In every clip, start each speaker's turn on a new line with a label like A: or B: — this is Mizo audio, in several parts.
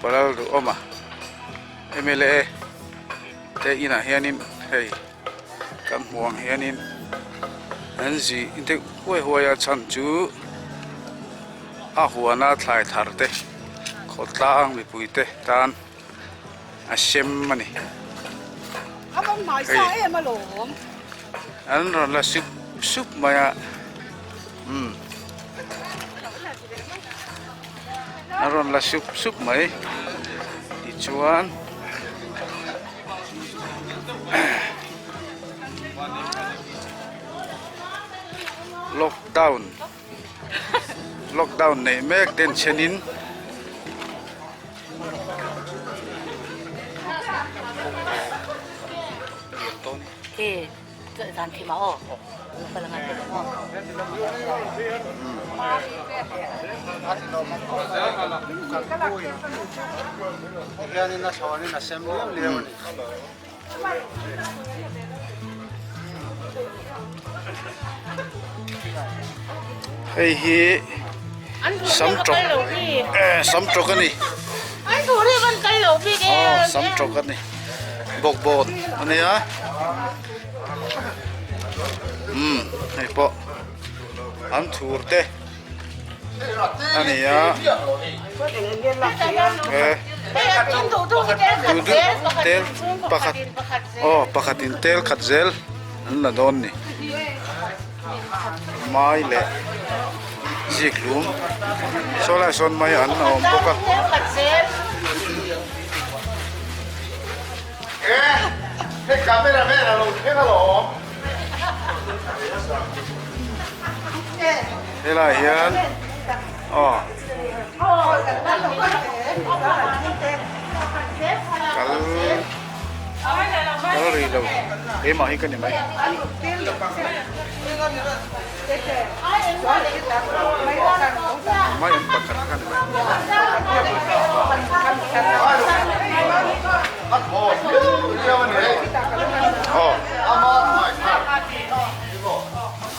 A: Palalduhawma mla te inah hianin hei kan hmuh ang hianin an zi deuh huai huai a chhan chu a huana thlai thar te khawtlang mipui te tan a sem a ni hei an rawn la sup sup mai a umm a rawn la sup sup mai tichuan lockdown lockdown neih mek den chhenin. Hei hi samtawk eh samtawk a ni aw samtawk a ni bawkbawn a nia umm hei pawh an thur te a ni a eh tel pakhat aw pakhat in tel khat zel an la dawn ni mai leh zik lum saw lai sawn mai an awm bawk a. Helai hian aw kal kal rih lo keimah hi ka ni mai. Mai an pakhat ka ni mai. Aw.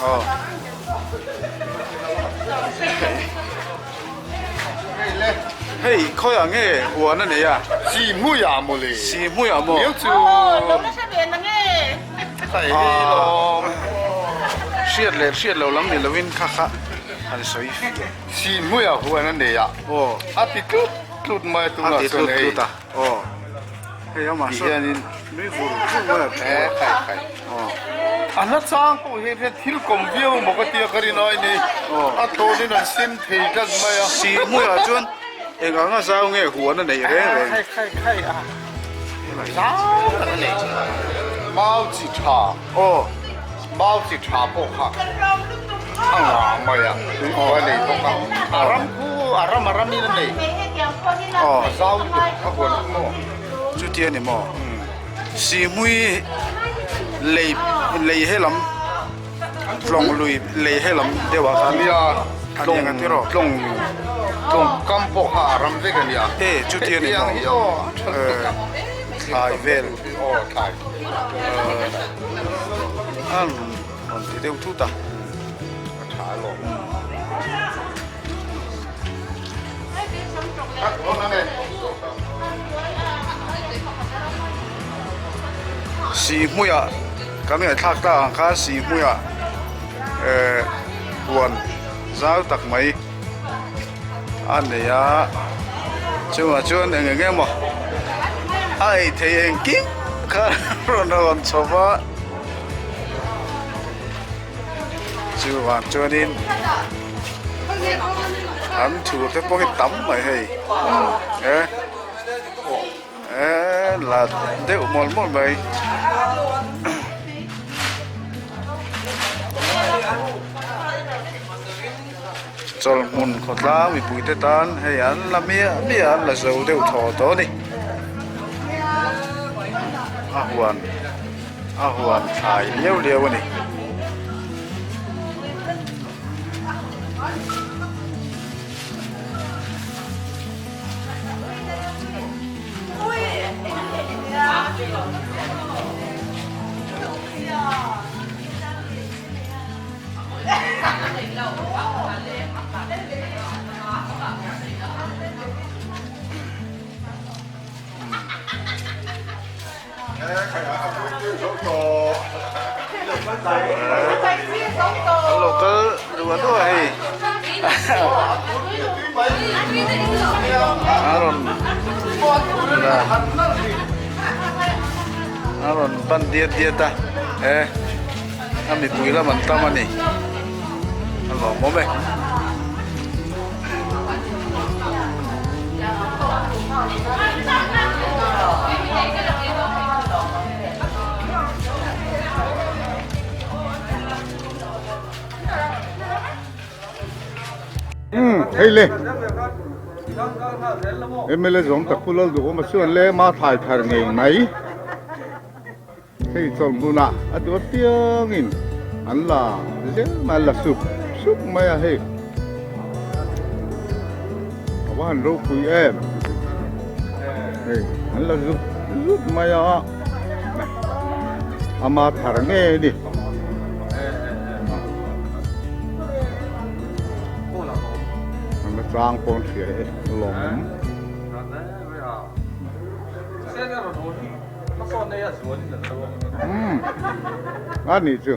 A: Aw. Hei khawiah nge huan a nei a?
B: Si hmuiah maw le?
A: Si hmuiah maw?
B: Miau chu. Hei hi lawm.
A: Hriat leh hriat lo lam ni lovin kha kha han sawi fiah.
B: Si hmuiah huan a nei a.
A: Aw.
B: A ti tlut tlut mai a tunah chuan hei.
A: A ti tlut tlut a. Aw. Hei amah sawn.
B: Tihianin.
A: Nui vur vur mai a thu a.
B: Khai khai.
A: Aw.
B: A hla chang pawh hi hian thil kawm viau maw ka tia ka rin ai ni.
A: Aw.
B: A thlawnin an sem thei tlat mai a.
A: Si hmuiah chuan eng anga zau nge huan a neih reng reng.
B: Khai khai khai a. Zau tak a nei. Mau chi tha.
A: Aw.
B: Mau chi tha pawh kha a ngah mai a. Tui a nei bawk a. A ram khu a ram a ramin a nei.
A: Aw.
B: A zau lutuk a huan khu maw.
A: Chuti a ni maw? Sihmui lei lei he lam tlawng lui lei he lam deuh ah khan
B: Nia
A: a ni ang a tiraw?
B: Tlawng tlawng kam pawh kha a ram vek a nia.
A: E chuti a ni maw?
B: Hetiang hi aw a tha lutuk a.
A: Thlai vel.
B: Aw thlai.
A: A rawn ti deuh thut a.
B: A tha alawm.
A: Sihhmuiah kan ngaihthlak tak ang khan Sihhmuiah eh huan zau tak mai a nei a chungah chuan eng eng emaw a ei thei engkim kha rawn rawn chho va chuvang chuanin an thur te pawh hi tam mai hei e e la deuh mawlh mawlh mai. Chawlhmun khawtlang mipui te tan hei an la miah miah an la zo deuh thaw tawh a ni a huan. A huan thlai liau liau a ni. An lo kal duah duah hei a rawn a rawn pan diat diat a e a mipui lam an tam a ni a lawmawm e.
B: Hei le mla zawng tak pu lal duhawm a chuan le ma thlai thar ngei mai hei chawlh hmunah a duh apiangin an la zel mai an la sup sup mai a hei a va han ropui em hei an la zup zup mai a ama thar ngei a ni. An la chang pawn hria e lawm. Umm a nih chu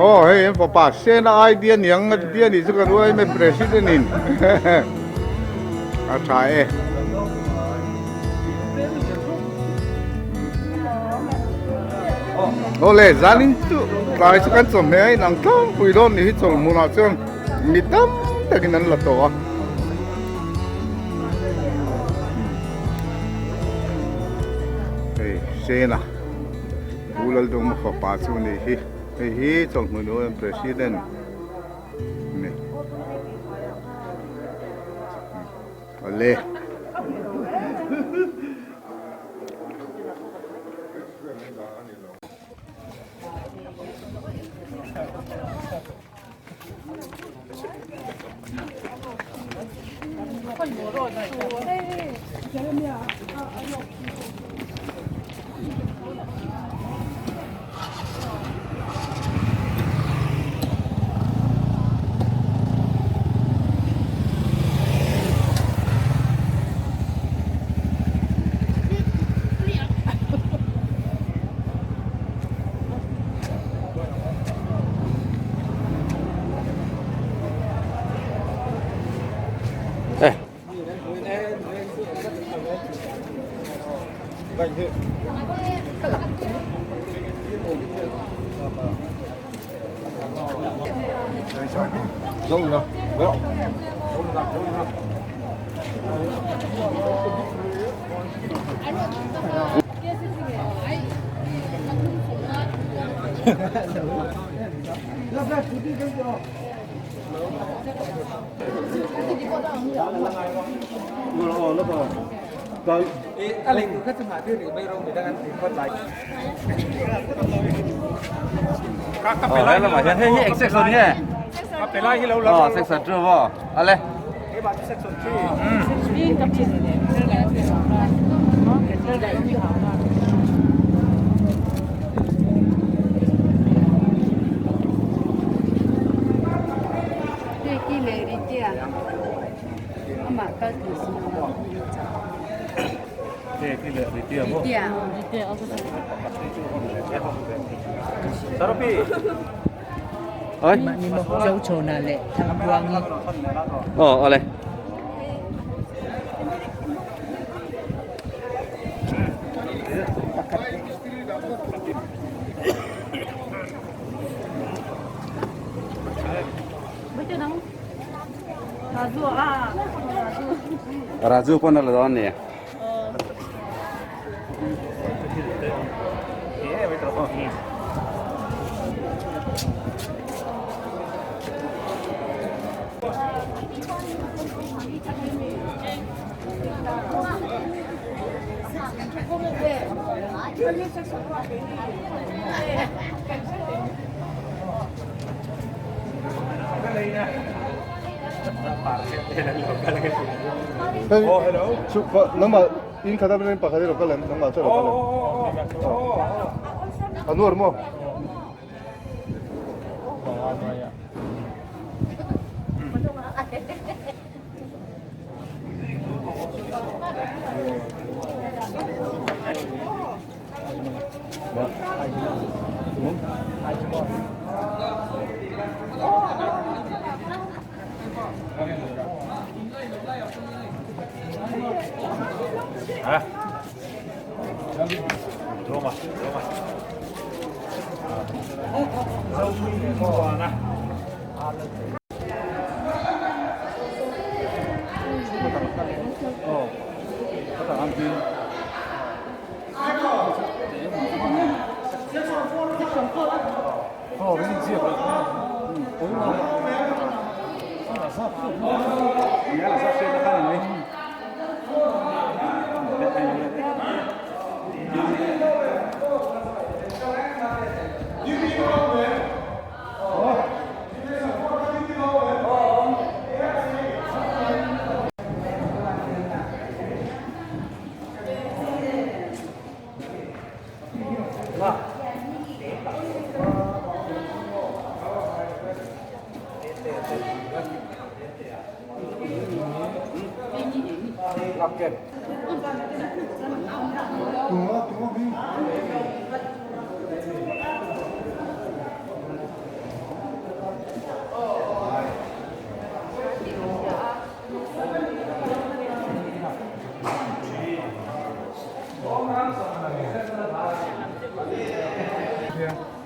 B: aw hei an fapa sena idea niang a ti a nih chu kan uaim e president in a tha e. Aw le zanin chu tlai chu kan chawhmeh a inang tlangpui dawn nih hi chawlhmunah chuan mi tam takin an la tawh a. Hei Sena Pu Laldawma fapa chu a nih hi hei hi chawlhmun UM President a ni. Awle.
A: Raju pawn a la dawn nia.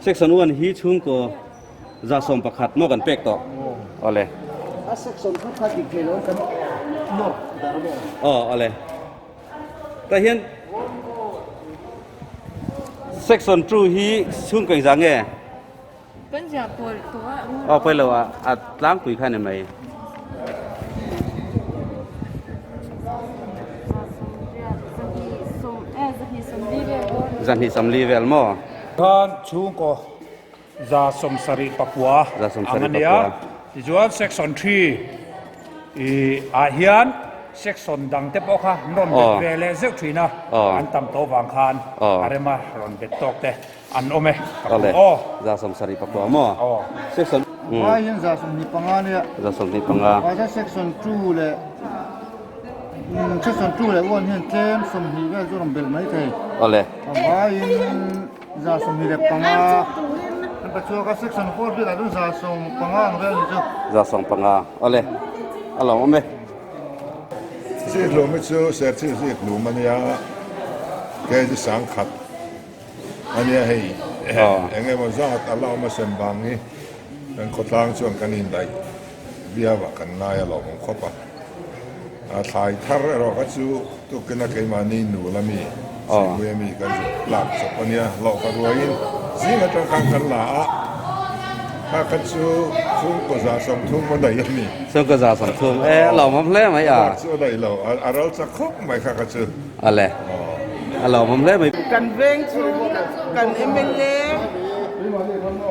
C: Section 1 hi chhungkaw 111 maw kan pek tawh awle.
D: A section kha kha dik thei lo kan nawr dar vel.
C: Aw awle. Tah hian section 2 hi chhungkaw engzah nge?
E: Kan ziah pawl tawh a.
C: Aw pawi lo a a tlangpui kha ni mai. 240 vel maw?
F: Khan chhungkaw 76 ang a nia. Tichuan section 3 ah hian section dang te pawh kha an rawn bet ve leh zeuh thin a, an tam tawh vang khan a rema rawn bet tawk te An awm e, ka
C: Awle,
F: pu aw.
C: 75 maw?
F: Aw.
C: Section.
D: Vai hian 25 a nia.
C: 25.
D: Mahse section 2 leh section 2 leh 1 hian tlem 20 vel chu rawn belh mai thei.
C: Awle.
D: Vaiin 25 an pe chhuak a, section 4 bikah chuan 15 ang vel ni chu.
C: 15. Awle, a lo awm e.
G: Zikhlum hi chu Serchhip zikhlum a nia, kg 10,000. Ania hei eng emaw zat a la awm a sem vang hi kan khawtlang chuan kan indaih viau a kan ngai a lawmawm khawp a. A thlai thar erawh kha chu tukina keimahni nu la mi Sihpui ami kan zuk lak chawp ania hlawh ka ruaiin zing atang khan kan la a kha kha chu chhungkaw 30 a daih a ni.
C: Chhungkaw 30 e a lawmawm hle mai a.
G: Chu a daih lo a ral chak khawp mai kha kha chu.
C: Ale. A lawmawm hle mai.
H: Kan veng chu kan mla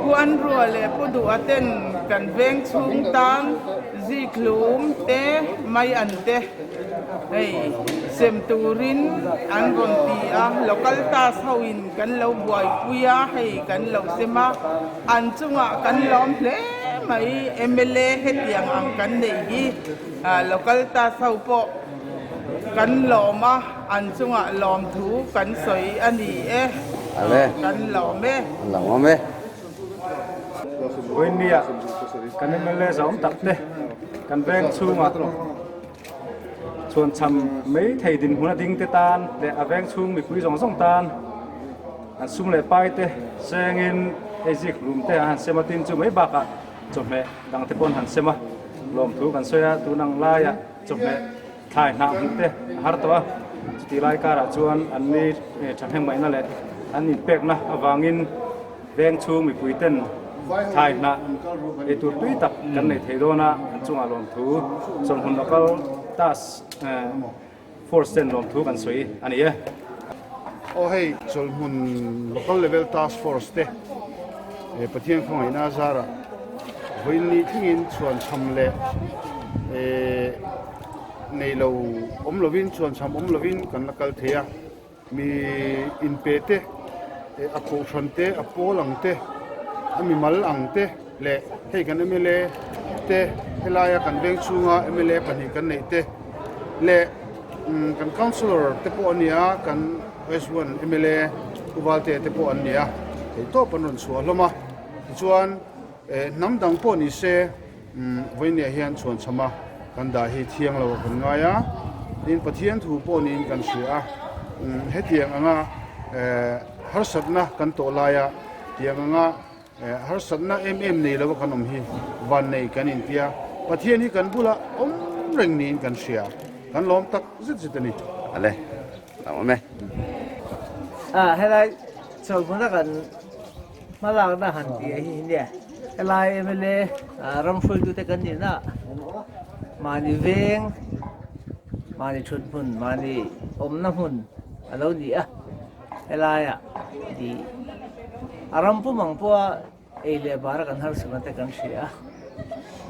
H: Pu Anrua leh Pu Duha ten kan veng chhung tan Zikhlum te Mai an te hei sem turin an rawn ti a, local task ho in kan lo buaipui a, hei kan lo sem a, an chungah kan lawm hle mai mla hetiang ang kan neih hi local task ho pawh Kan lawm a, an chungah lawmthu kan sawi a ni e. Kan lawm e.
C: An lawm e.
I: Vawiinnia kan mla zawm tak te kan veng chhungah chhuanchham mai thei dinhmun a ding te tan leh a veng chhung mipui zawng zawng tan an sum leh pai te sengin hei zik hlum te an han sem a tin chu mai bakah chawhmeh dang te pawh an han sem a lawmthu kan sawi a tun ang laiah Chawhmeh thlai hnah hmuh te a har tawh a, chutih lai karah chuan an ni thahnem ngaihna leh an inpekna avangin veng chhung mipui ten thlai hnah ei tur tui tak kan nei thei dawn a, an chungah lawmthu chawlhmun local task force ten lawmthu kan sawi a ni e.
B: Aw hei chawlhmun local level task force te Pathian khawngaihna zarah vawiin ni thlengin chhuanchham leh nei lo awm lovin chhuanchham awm lovin kan la kal thei a, mi inpe te a kohhran te a pawl ang te a mimal ang te leh hei kan mla te helaia kan veng chhunga mla pahnih kan neih te leh kan councillor te pawh a nia kan S1 mla. Pu Valtea te pawh an ni a, theihtawp an rawn chhuah hlawm a. Tichuan hnam dang pawh ni se vawinia hian chhuanchhama kan dah hi thiang lo a kan ngai a, tin Pathian thu pawh niin kan hria a, hetiang anga harsatna kan tawh laia tiang anga Harsatna em em nei lova kan awm hi vannei kan intia, Pathian hi kan bulah awm reng niin kan hria, kan lawm tak zet zet a ni.
C: Ale, lam awm e.
J: A, helai chawlhmuna kan hmalakna han tih hi nia, helai mla ram hruaitute kan nihna mahni veng, mahni thut hmun, mahni awmna hmun a lo ni a. Helaiah tih a ram pum ang pawha ei leh bara kan harsatna te kan hria a,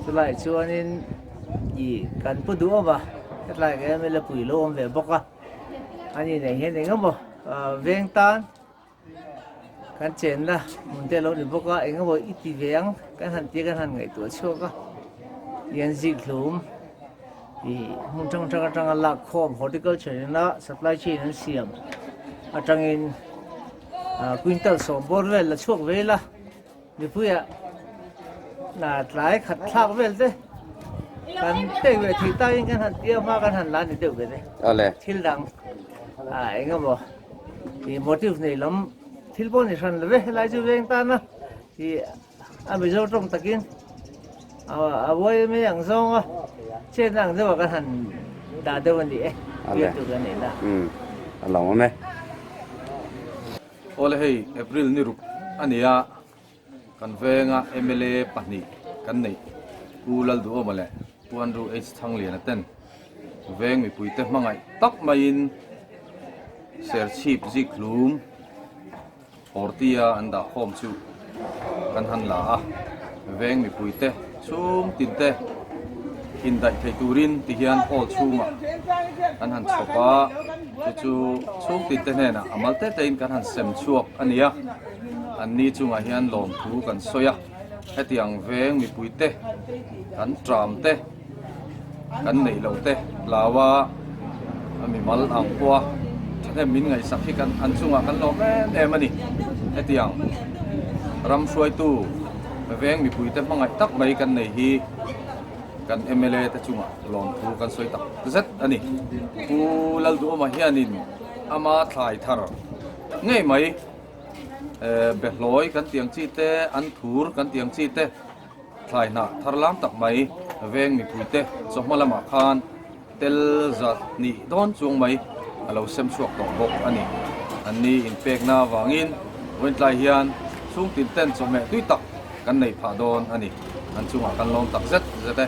J: chulaiah chuanin ih kan pu duh awm a, hetlai ka mla pui lo awm ve bawk a, ani nen hian eng emaw veng tan kan chenna hmun te a lo ni bawk a, eng emaw i ti ve ang kan han tia kan han ngaihtuah chhuak a, tihian zik hlum Ih hmun hrang hrang atanga lak khawm horticulture ina supply chain an siam atangin ah quintal sawm bawr vel la chhuak ve ila mipuiah hna tlai khat thlak vel te kan pek ve theih takin kan han tia hma kan han la ni deuh ve te thil dang ah eng emaw ih motive nei lam thil pawh ni hran lo ve helai chu veng tana ih A Mizo tawng takin a uai mai ang zawng a, chetna ang deuhah kan han dah deuh a ni e, biak tur kan nei la.
C: Umm, a lo awm e.
K: Awle hei April ni ruk a ni a, kan venga mla pahnih kan neih Pu Lalduhawma leh Pu Andrew H Thangliana ten veng mipuite hmangaih tak maiin Serchhip Zikhlum Hortia an dah khawm chu kan han la a, veng mipuite chhung tinte indaih thei turin tihian hall chhungah kan han chhawp a, chu chu chhung tinte hnenah a mal te tein kan han sem chhuak a ni a, anni chungah hian lawmthu kan sawi a, hetiang veng mipuite kan tram te kan neih loh te hlau a, a mimal ang pawha thahnem min ngaihsak hi kan an chungah kan lawm em em a ni. Hetiang ram hruaitu veng mipuite hmangaih tak mai kan nei hi kan mla te chungah lawmthu kan sawi tak zet a ni. Pu Lalduhawma hianin ama thlai thar ngei mai behlawi kan tiang chi te, an thur kan tiang chi te, Thlai hnah thar lam tak mai veng mipuite chawhma lamah khan tel zat hnih dawn chuang mai a lo sem chhuak tawh bawk a ni. Anni inpekna avangin vawiintlai hian chhungtin ten chawhmeh tui tak kan nei phah dawn a ni. An chungah kan lawm tak zet zet e.